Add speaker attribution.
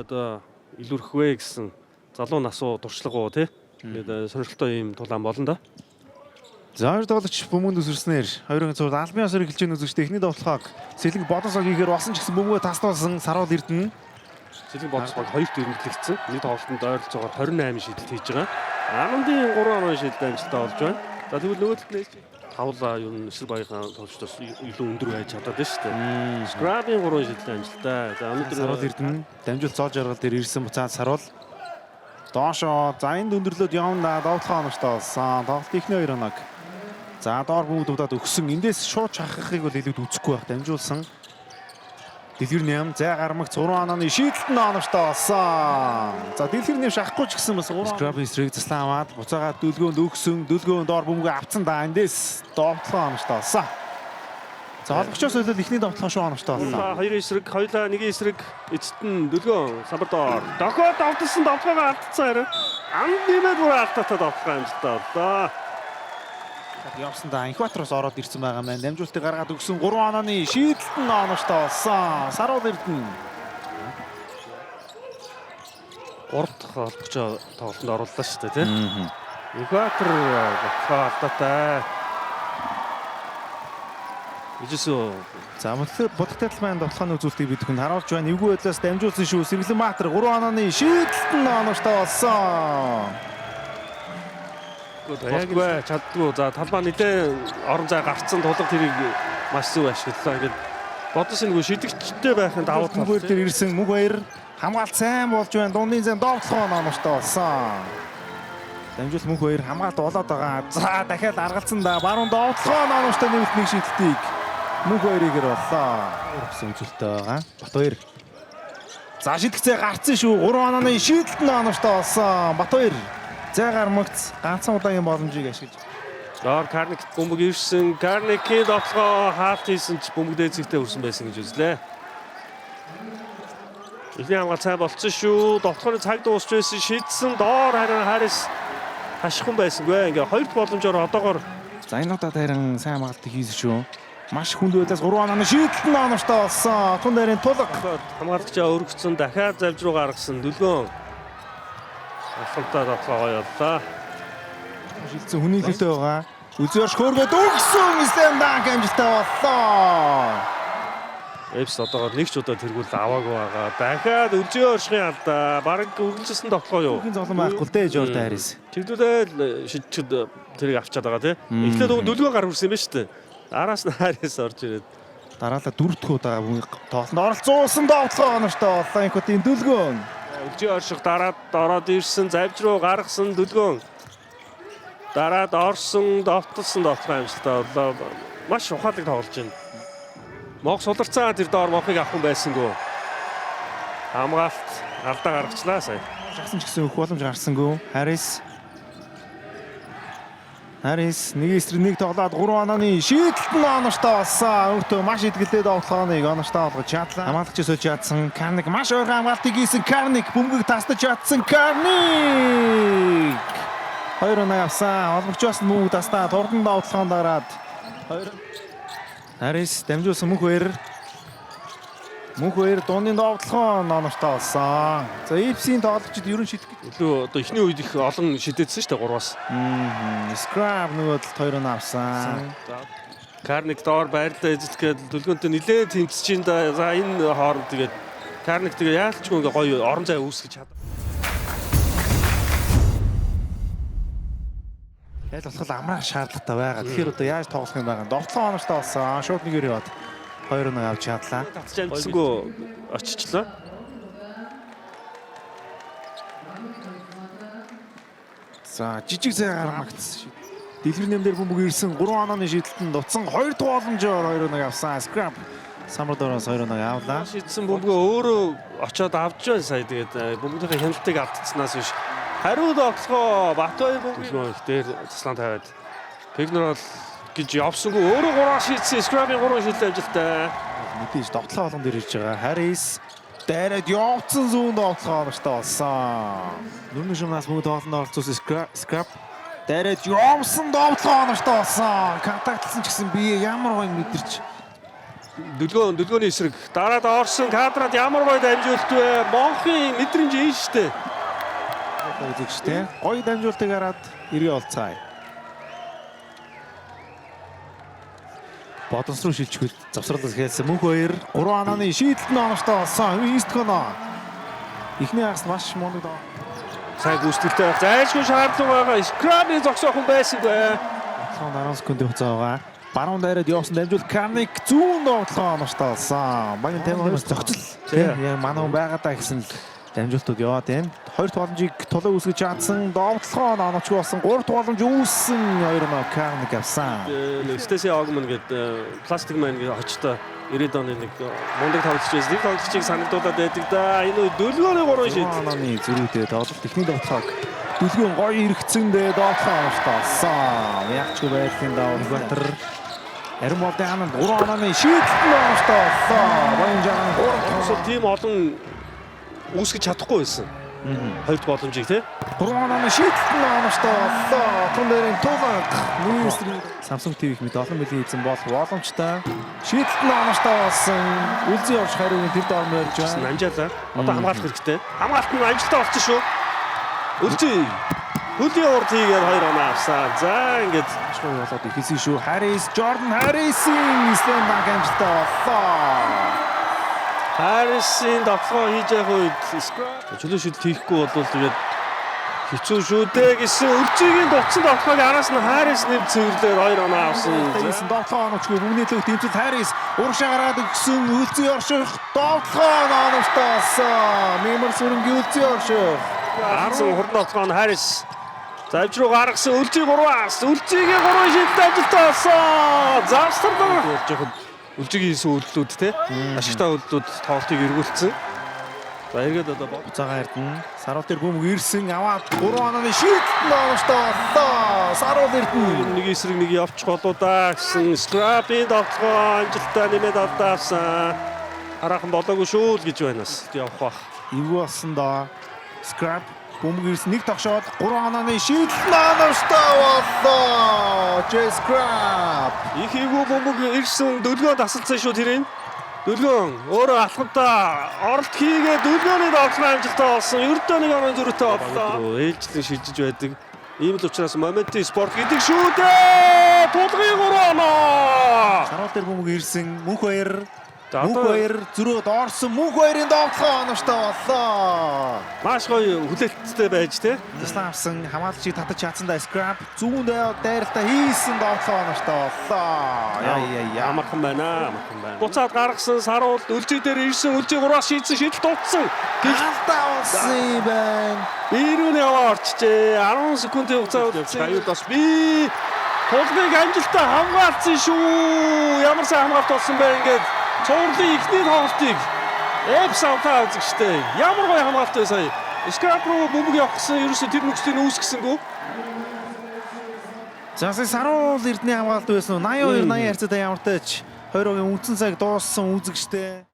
Speaker 1: Энэ одоо илүүрх вэ гэсэн залуу насуу туршлага уу тий. Тэгээд сонирхолтой юм тулаан болно да.
Speaker 2: За хоёр тоглогч бөмбөнд өсөрснээр хоёрын цуврал албан ёсоор эхэлж байгаа үзэгчтэй эхний довтлогоог Сэлэнг Бодосог хийхээр болсон ч гэсэн бөмбөгөө таслуулсан Саруул Эрдэнэ.
Speaker 1: Сэлэнг Бодос баг хоёрт өргөдлөгдсөн. Нэг тоглолтод ойролцоогоор 28 шидэлт хийж байгаа. Анандын 3 оноо шидэлт амжилттай болж байна. За тэгвэл нөгөө талд нь тавлаа юу эсрэг багийн тоглогчдоос илүү өндөр байж чадаад байна шүү дээ. Скрабын 3 шидэлт амжилттай. За өнөөдөр
Speaker 2: Саруул Эрдэнэ дамжуулт зоож жаргал дээр ирсэн буцаад Саруул доошоо за энд өндөрлөөд явна довтлогоо оновчтой болсон. Тоглолт эхний хоёр оног. За доор бөмбөг дуудаад өгсөн. Эндээс шууд шахахыг бол илүүд үзэхгүй байх дамжуулсан. Дэлгэр нэм зай гармагц 3 онооны шийдэлт нь оновчтой болсон. За дэлгэр нэм шахахгүй ч гэсэн бас 3 Скраб эсрэг заслан аваад буцаагаад дүлгөөнд өгсөн. Дүлгөөнд доор бөмбөгөө авцсан да эндээс довтлогоо оновчтой болсон. За олбогчоос хөлөөл эхний довтлогоо шууд оновчтой болсон.
Speaker 1: Хоёр эсрэг, хоёлаа нэг эсрэг эцэст нь дүлгөөн самбар доор. Дохиод довтолсон довтлогоо алдсан харин. Анд нэмээд бүр алдаатай довтлогоо амжилттай боллоо.
Speaker 2: Явсан да Инхбатраас ороод ирсэн байгаа маань. Дамжуултыг гаргаад өгсөн 3 онооны шийдэлт нь оновчтой болсон. Саруул Эрдэнэ.
Speaker 1: 3 дахь холбогчоо тоглолтод орууллаа шүү дээ, тийм. Инхбатар довтлогоо алдаатай. Ижисүү.
Speaker 2: За Будагтай талбайн довтлооны үзүүлэлтийг бид бүхэнд харуулж байна. Эвгүй байдлаас дамжуулсан шүү. Сэргэлэн Баатар 3 онооны шийдэлт нь оновчтой болсон.
Speaker 1: Болтгүй чаддгүй. За талбай нэлээд орон зай гарцсан тулга тэрийг маш зөв ашиглалаа. Ингээд бодос нэг шидэгчтэй байхын давуу тал.
Speaker 2: Мөнх баяр дээр ирсэн Мөнх баяр хамгаалт сайн болж байна. Дундын зам довтлогоо оновчтой болсон. Дамжуулт Мөнх баяр хамгаалт болоод байгаа. За дахиад аргалцсан да. Баруун довтлогоо оновчтой нэмэлт нэг шийдэлтийг Мөнх баярыгэр боллоо. Гэсэн үзүүлэлттэй байгаа. Батбаяр. За шидэхцээ гарцсан шүү. 3 онооны шийдэлт нь оновчтой болсон. Батбаяр зай гармагц ганцхан удаагийн боломжийг ашиглаж.
Speaker 1: Доор Карник бөмбөг ирсэн. Карникийн довтлогоо хаалт хийсэн ч бөмбөг дээцэгтэй өрсөн байсан гэж үзлээ. Эхний хамгаалт сайн болцсон шүү. Довтлогооны цаг дуусч байсан. Шидсэн доор харин Харис хашихан байсангүй. Ингээ хоёр дахь боломжоор одоогоор
Speaker 2: За энэ удаад харин сайн хамгаалт хийсэн шүү. Маш хүнд байдлаас 3 онооны шийдэлт нь оновчтой болсон. Тун дээрийн тулга.
Speaker 1: Хамгаалагчаа өргөцсөн. Дахиад завж руу гаргасан. Дүлгөөн. Алхамтай довтлогоо гоё боллоо.
Speaker 2: Шилдсэн хүний төлөө байгаа. Үзээрш хөөргөд өгсөн Slam Dunk амжилттай боллоо.
Speaker 1: Эпс одоогоор нэг ч удаа тэргүүл аваагүй байгаа. Дахиад үлзий оршихын алдаа. Бараг үргэлжилсэн довтлогоо юу?
Speaker 2: Хүүхийн зовлон байхгүй л дээ Jordan Harris.
Speaker 1: Чиглүүлээл шидчихэд тэрийг авчаад байгаа тий. Эхлээд уг дүлгөө гар хүрсэн юм байна шүү дээ. Араас нь Харис орж ирээд
Speaker 2: Дараалал дөрөв дэх удаа тоглолтод оролцуулсан довтлогоо оновчтой боллоо. Инхотын дүлгөөн.
Speaker 1: Үлзий орших дараад ороод ирсэн, завж руу гаргасан дүлгөөн. Дараад орсон, довтолсон довтлогоо амжилттай боллоо. Маш ухаалаг тоглож байна. Мох суларцаа тэр доор мохыг авах хүн байсангүй. Хамгаалт алдаа гаргачлаа сая.
Speaker 2: Шахсан ч гэсэн өгөх боломж гарсангүй. Харис. Харис нэг эсрэг нэг тоглоод 3 онооны шийдэлт нь оновчтой болсон. Өөртөө маш итгэлтэй довтлогооныг оновчтой болгож чадлаа. Хамгаалагчаас сольж чадсан Карник маш ойрхон хамгаалтыг хийсэн Карник бөмбөгийг тастаж чадсан Карник. 2 оноо авсан. Олбогчоос нь бөмбөг тастаа турдан довтлогоон дараад 2 Харис дамжуулсан Мөнх баяр. Мөнх баяр дундын довтлогоо оновчтой болсон. За Ипсийн тоглогчид ерөн шидэх гэж.
Speaker 1: Илүү одоо эхний үед их олон шидэдсэн шүү дээ гурваас.
Speaker 2: Скраб нөгөө талд 2 оноо авсан.
Speaker 1: Карник доор байрлалаа эзэлэх гээд дүлгөөнтэй нилээн тэмцэж ин да. За энэ хооронд тэгээд Карник тэгээ яалчгүй ингээ гоё орон зай үүсгэж чад.
Speaker 2: Аль болох амраах шаардлагатай байгаа. Тэгэхээр одоо яаж тоглох юм байгаа. Довтлогоо оновчтой болсон. Шууд нэгээр яваад 2 оноо авч чадлаа.
Speaker 1: Татж амжсангүй очичлаа.
Speaker 2: За жижиг зай гармагц. Дэлгэр нэмдэр бөмбөг ирсэн 3 онооны шийдэлтэнд дутсан 2 дахь боломжоор 2 оноо авсан. Скраб самбар дороос 2 оноо авлаа.
Speaker 1: Шидсэн бөмбөгөө өөрөө очиод авч байна сая тэгээд бөмбөгнийхээ хяналтыг алдчихснаас биш. Хариу довтлогоо Батбаяр бөмбөг их дээр заслан тавиад Пигнорол гэж явсангүй өөрөө 3 шийдсэн. Скрабын 3 шийдэл амжилттай.
Speaker 2: Мэдээж довтлоо болгон дээр ирж байгаа. Харис дайраад явцсан зүүн довтлогоо оновчтой болсон. Нүрэн шумнаас бөмбөг тоглолтод оролцуулсан Скраб дайраад явсан довтлогоо оновчтой болсон. Контактлсан ч гэсэн бие ямар гоё мэдэрч.
Speaker 1: Дүлгөөний эсрэг дараад орсон кадраад ямар гоё дамжуулт вэ? Монхын мэдрэмж ийн штэ.
Speaker 2: Үзэгчтэй гоё дамжуултыг хараад эргээ олцгаая. Бодонс руу шилжихэд завсрал эхэлсэн. Мөнх хоёр 3 анааны шийдэлт нь оновчтой болсон. Инстконо. Эхний хагас маш мундаг доо.
Speaker 1: Сайн гүйцэтгэлтэй байх. Зайлшгүй шаардлага байгаа. Скрабыг зогсоох хүн байсангүй.
Speaker 2: 10 секундын хугацаа байгаа. Баруун дайраад явсан дамжуул Карник зүүн довтлогоо оновчтой болсон. Багийн 52 зохицол. Тийм яг манай хүн байгаа даа гэсэн л дамжуултууд яваад байна. Хоёр дахь боломжийг тулаа үүсгэж чадсан. Довтлогоо оновчгүй болсон. Гурав дахь боломж үүссэн. 2-0 Карник авсан.
Speaker 1: Стеси Огман гэдэг пластик ман гэдэг хочтой 90-ад оны нэг мундаг тоглогч байсан. Тэр тоглогчийг санагдуулаад байдаг да. Энэ үе дөлгөөний 3 шийдэл.
Speaker 2: Анааны зөрүүтэй тоглолт эхний довтлогоо дүлгөөн гоё эргэцэндээ довтлогоо оновчтой болсон. Ягчгүй байдлын давуу Батар Арим болдын ананд 3 анааны шийдэлт нь оновчтой болсон. Баян жаан 3
Speaker 1: Тосол тийм олон үүсгэж чадахгүй байсан. Хоёр дахь боломжийг тий.
Speaker 2: 3 анааны шийдэлт нь оновчтой боллоо. Тун дээрийн туланг Министр Samsung TV их мэт олон мөлийн эзэн болох боломжтой. Шийдэлт нь оновчтой болсон. Үлзий явж хариугийн тэр доор морж байна.
Speaker 1: Амжаалаа. Одоо хамгаалах хэрэгтэй. Хамгаалт нь амжилттай болсон шүү. Үлзий. Хөлийн урд хийгээд 2 оноо авсан. За ингээд
Speaker 2: Шгүй болоод ихсэн шүү. Харрис, Jordan Harris-ийн slam dunk амжилттай боллоо.
Speaker 1: Харрисын давталгаа хийж явах үед чөлөө шидэлт хийхгүй бол тэгээд хэцүү шүү дээ гэсэн Үлзигийн дутсан давталгааг араас нь Харрис нэв цэвэрлээд 2 оноо авсан.
Speaker 2: Хийсэн довтлогоо оновчгүй бүгний төлөв тэмцэл Харрис урагшаа гараад өгсөн Үлзий орших довтлогоо оновчтой болсон. Мимэр сүрэнгийн Үлзий орших.
Speaker 1: 10 хурдан довтлогоо нь Харрис завж руу гаргасан Үлзий 3-аас Үлзигийн 3 шидэлт амжилттай болсон. Завсарлага болж яхад Үлзигийн хийсэн үйлдэлүүд те ашигтай үйлдэлүүд тоглолтыг эргүүлсэн. За эргээд одоо
Speaker 2: Буцаага эрдэнэ. Саруул дээр бөмбөг ирсэн аваад 3 анааны шийдэлт нь оновчтой боллоо. Саруул эрдэнэ.
Speaker 1: Нэг эсрэг нэг явчих болоо да гэсэн скрапийн довтлогоо амжилттай нэмээд авдаа авсан. Хараахан болоогүй шүү л гэж байна бас явах бах.
Speaker 2: Эвгүй болсон доо. Scrap бөмбөг ирсэн нэг тогшоод 3 анааны шийдэлт нь оновчтой боллоо. Jay Scrap.
Speaker 1: Их эвгүй бөмбөг ирсэн дөлгөө тасалсан шүү тэрийг. Дөлгөөн өөрөө алхамдаа оролт хийгээ дөлгөөний довтлогоо амжилттай болсон. Ердөө нэг оноо зөрүүтэй боллоо. Ээлжлэн шилжиж байдаг. Ийм л учраас моментын спорт гэдэг шүү дээ. Тулгын 3 оноо.
Speaker 2: Саруул дээр бөмбөг ирсэн мөнх баяр.
Speaker 1: За,
Speaker 2: Мөнх
Speaker 1: одоо-
Speaker 2: баяр зөрөөд орсон мөнх баярын довтлогоо оновчтой боллоо.
Speaker 1: Маш гоё хүлээлттэй байж те.
Speaker 2: Туслан авсан хамгаалагчийг татаж чадсан да Scrap зүүн дайралтаа хийсэн довтлогоо оновчтой боллоо. Яа яа яа.
Speaker 1: Амархан байна, амархан байна. Буцаад гаргасан Саруул Үлзий дээр ирсэн, Үлзий 3-аас шийдсэн, шийдэлт дутсан.
Speaker 2: Алдаа болсон юм байна.
Speaker 1: Ирүүн яваа орчжээ. 10 секундын хугацаа үлдсэн. Аюул бас би тулгыг амжилттай хамгаалсан шүү. Ямар сайн хамгаалт болсон бэ ингээд цувралын эхний тоглолтыг Эпс авлаа үзэгчтэй. Ямар гоё хамгаалт вэ сая. Скрап руу бөмбөг явах гэсэн ерөөсөө тэр нөхцөлийг үүсгэсэнгүү.
Speaker 2: За сая Саруул Эрдэнэ хамгаалт байсан уу? 82 80 харьцаатай ямартай ч 22-ын үндсэн цаг дууссан үзэгчтэй.